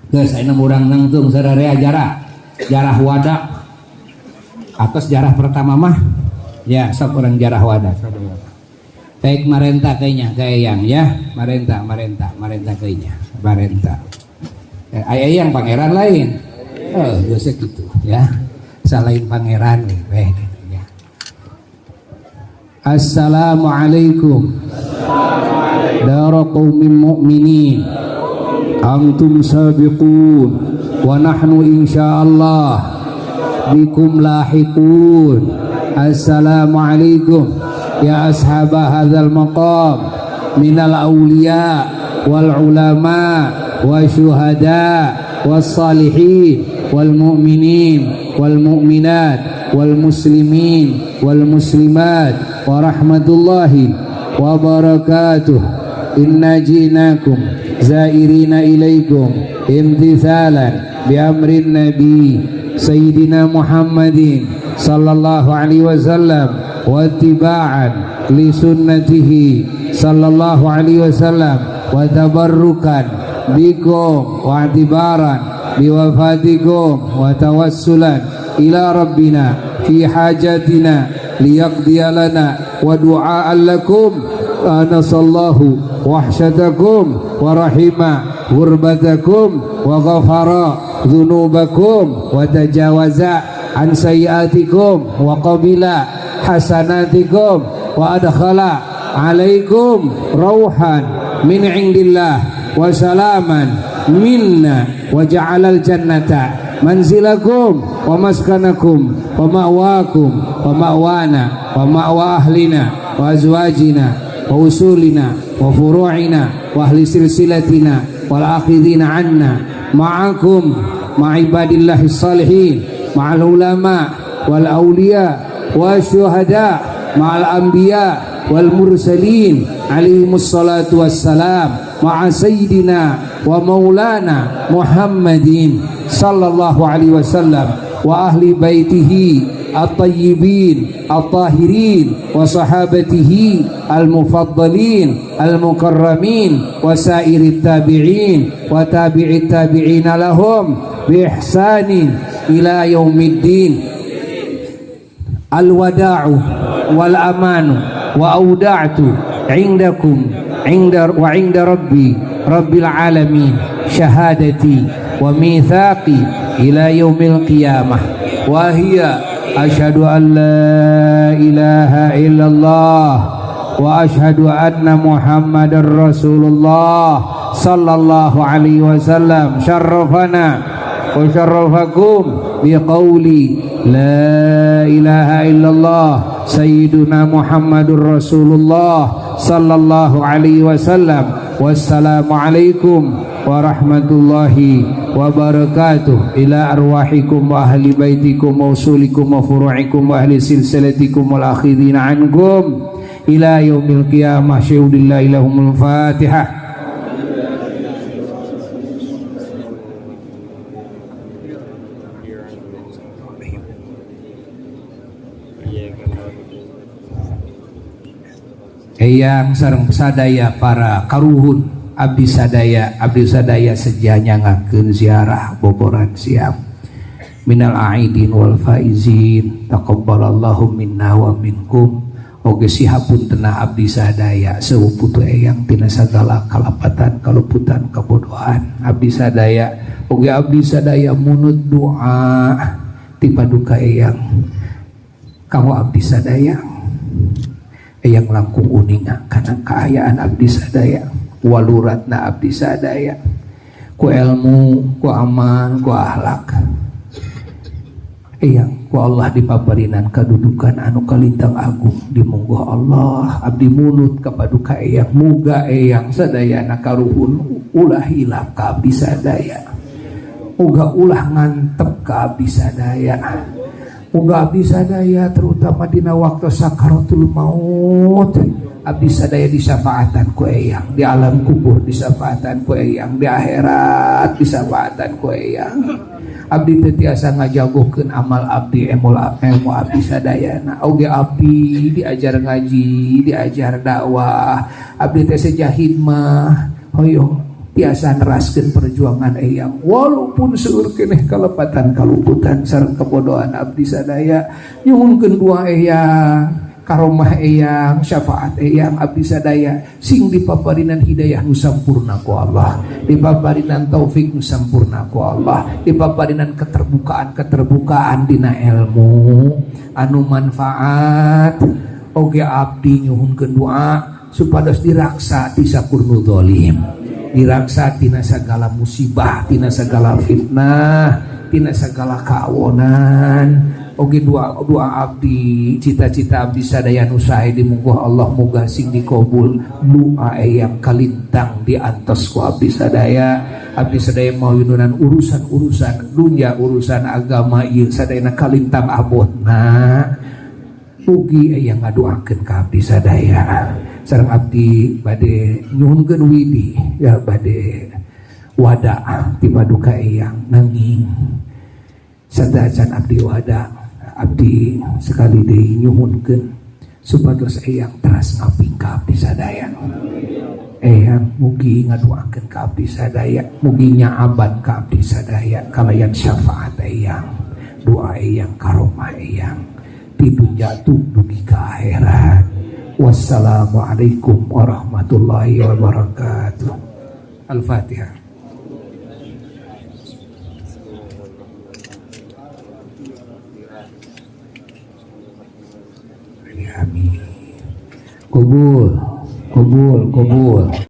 Geus, ayeuna urang nangtung sararea jarah. Jarah wada. Atos jarah pertama mah. Ya, sok urang jarah wada. Baik, marenta kayaknya kayak yang ya, marenta, marenta, marenta kayaknya, marenta. Aya yang pangeran lain. Oh, biasa gitu ya. Selain pangeran weh gitu ya. Assalamualaikum. Dara qaumin mu'minin. Antum sabiqun wa nahnu insyaallah bikum lahiqun. Assalamualaikum ya ashaba hadzal maqam minal awliya wal ulama wa syuhada was salihin wal mu'minin wal mu'minat wal muslimin wal muslimat wa rahmatullahi wa barakatuh. Inna ji'nakum zairina ilaikum imtithalan bi amrin nabi sayyidina Muhammadin sallallahu alaihi wasallam wa ittiba'an li sunnatihi sallallahu alaihi wasallam wa tabarrukan bikum wa i'tibaran biwafatikum wa tawassulan ila rabbina fi hajatina liyaqdiya lana wa du'aan lakum anasallahu wahsyatakum wa rahima ghurbatakum wa ghafara dzunubakum wa tajawaza an sayyiatikum wa qabila hasanatikum wa adkhala alaikum rauhan min indillah wa salaman minna wa ja'alal jannata manzilakum wa maskanakum wa ma'wakum wa ma'wana wa ma'wa ahlina wa azwajina wa usulina wa furu'ina wa ahli silsilatina wal akhidina anna ma'akum ma'ibadillahi salihin ma'al ulama wal awliya wa syuhada ma'al anbiya wal mursalin alaihimus salatu wassalam ma'a sayyidina wa maulana Muhammadin sallallahu alaihi wasallam wa ahli baitihi at-tayyibin at-tahirin wa sahabatihi al-mufaddalin al-mukarramin wa sairit tabi'in wa tabi'it tabi'in lahum bi ihsanin ila yaumiddin. Al-wada'u wal amanu wa auda'tu indakum inda wa inda rabbi rabbil alamin syahadati wa mitsaqi ila yaumil qiyamah wa hiya asyhadu an la ilaha illallah wa asyhadu anna muhammadar rasulullah sallallahu alaihi wasallam. Syarrafana wa syarrafakum biqauli la ilaha illallah sayyiduna muhammadur rasulullah sallallahu alaihi wasallam. Wassalamualaikum warahmatullahi wabarakatuh. Ila arwahikum wa ahli baitikum wa usulikum wa furu'ikum wa ahli silsilatikum wal akhidina ankum ila yaumil qiyamah. Syuhudillahi lahumul fatihah. Eyang sareng sadaya para karuhun, abdi sadaya, abdi sadaya sejanya ngakeun ziarah boboran siap, minal aidin wal faizin, taqabbalallahu minna wa minkum. Oge sihapuntenna abdi sadaya sewu putu eyang tina sagala kalapatan, kaluputan, kabodohan abdi sadaya. Oge abdi sadaya munut doa ti paduka eyang kanggo abdi sadaya. Eyang langkung uninga kana kaayaan abdi sadaya, waluratna abdi sadaya, ku ilmu, ku amal, ku akhlak eyang ku Allah dipaparinan kadudukan anu kalintang agung di mungguh Allah. Abdi munut ka paduka eyang, muga eyang sadayana karuhun ulah hilap ka abdi sadaya, muga ulah ngantep ka abdi sadaya, muga abdi sadaya terutama dina waktu sakaratul maut abdi sadaya disafaatan ku eyang, di alam kubur disafaatan ku eyang, di akhirat disafaatan ku eyang. Abdi teu tiasa ngajagokeun amal abdi, ilmu abdi sadayana. Oge abdi diajar ngaji, diajar dakwah, abdi teh seja hidmah hoyong. Tiasa neraskeun perjuangan eyang walaupun seueur keneh kalepatan kaluputan sareng kebodohan abdi sadaya. Nyuhunkeun doa eyang, karomah eyang, syafaat eyang, abdi sadaya sing dipaparinan hidayah nu sampurna ku Allah, dipaparinan taufik nu sampurna ku Allah, dipaparinan keterbukaan-keterbukaan dina ilmu anu manfaat. Oge abdi nyuhunkeun doa supados diraksa ti sakur nu zalim, diraksa tina segala musibah, tina segala fitnah, tina segala kaawonan. Oge doa doa abdi, cita-cita abdi sadaya nu sae di mungguh Allah muga sing dikabul, doa yang kalintang diantos ku abdi sadaya. Abdi sadaya mayununan urusan-urusan dunia, urusan agama ieu sadayana kalintang abotna. Mugi aya ngadoakeun ka abdi sadaya. Sareng abdi bade nyuhunkeun widi ya, bade wada ti paduka eyang. Nanging sadacan abdi wada, abdi sekali deui nyuhunkeun supados eyang teras ngaping ka abdi sadaya. Eyang mugi ngadoakeun ka abdi sadaya, mugi nyaaban ka abdi sadaya kalayan syafaat eyang, doa eyang, karomah eyang di dunya tuh dugi ka akhirat. Wassalamualaikum warahmatullahi wabarakatuh. Al-Fatihah. Amin. Kubul, kubul, kubul.